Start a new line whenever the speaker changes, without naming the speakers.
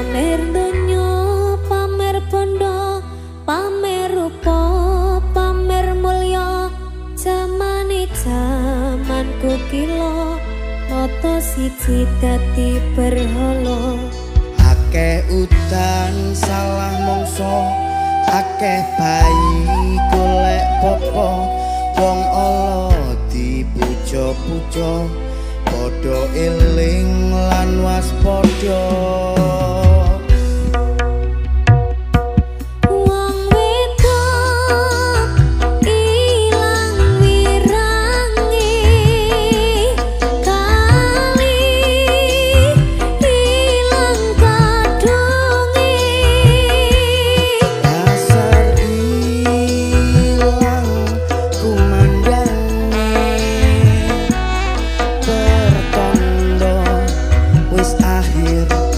Pamer donya, pamer bondo, pamer rupa, pamer mulya. Jamane jamanku kilo, moto siji dadi berhala.
Akeh udan salah mangsa, akeh bayi golek popo, wong ala dipuja-puja, padha eling lan waspada.